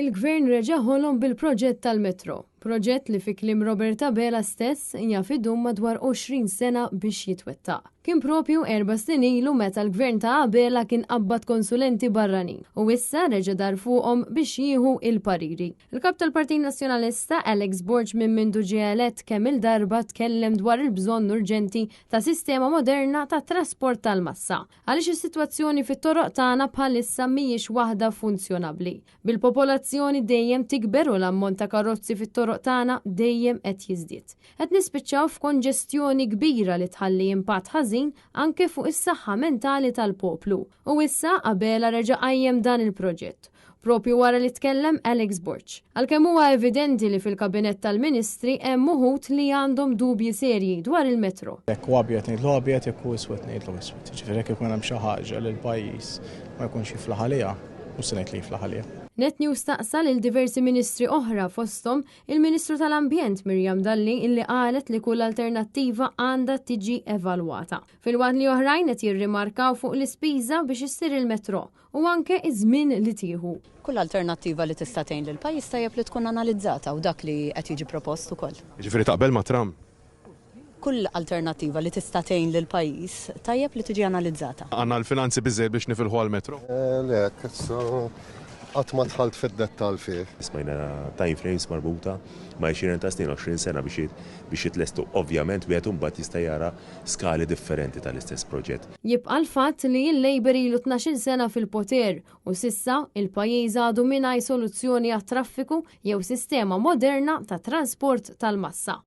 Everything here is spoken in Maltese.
Il-Gvern reġa' ħolom bil-proġett tal-metro, proġett li fi kliem Robert Abela stess jaf idum madwar 20 sena biex jitwettaq. Kien propju erba' snin ilu meta l-Gvern ta' Abela kien qabbad konsulenti barranin u issa reġa' dar fuqhom biex jieħu il-pariri. Il-Kap tal-Partit Nazzjonalista Alex Borg minn mindu ġie elett kemm-il darba tkellem dwar il-bżonn urġenti ta' sistema moderna ta' trasport tal-massa. Għaliex is-sitwazzjoni fit-toroq tagħna bħalissa mhijiex waħda funzjonabbli. Bil-popolazzjoni dejjem tikber u l-ammont ta' karozzi fit-toroq tagħna dejjem qed jiżdied. Qed nispiċċaw f'konġestjoni kbira li tħalli impatt ħażin anke fuq is-saħħa mentali tal-poplu. U issa Abela reġa' qajjem dan il-proġett. Propju wara li tkellem Alex Borg. Għalkemm huwa evidenti li fil-Kabinett tal-Ministri hemm uħud li għandhom dubji serji dwar il-metro. Jekk hu abjad ngħidlu abjad, jekk hu iswed ngħidlu iswed. Jiġifieri jekk ikun hemm xi ħaġa li l-pajjiż ma jkunx jiflaħ għaliha, mhux se ngħid li jiflaħ għaliha. Net News staqsa lil diversi ministri oħra fosthom il-Ministru tal-Ambjent Miriam Dalli illi qalet li kull alternattiva għandha tiġi evalwata. Filwaqt li oħrajn qed jirrimarkaw fuq l-ispiża biex issir il-metro u anke iż-żmien li tieħu. Kull alternattiva li tista' tgħin lill-pajjiż tajjeb li tkun analizzata u dak li qed jiġi propost ukoll. Jiġifieri taqbel ma' Trump? Kull alternattiva li tista' tgħin lill-pajjiż tajjeb li tiġi analizzata. Għandna l-finanzi biżżejjed biex nifilħu għall-metro? Le, issa qatt ma dħalt fid-dettall fih. Smajna time frames marbuta ma' għexieren ta' snin, 20 sena biex biex jitlestu. Ovvjament wieħed imbagħad jista' jara skali differenti tal-istess proġett. Jibqa' l-fatt li l-Labour ilu 12-il sena fil-poter u s'issa, il-pajjiż għadu mingħajr soluzzjoni għat-traffiku jew sistema moderna ta' transport tal-massa.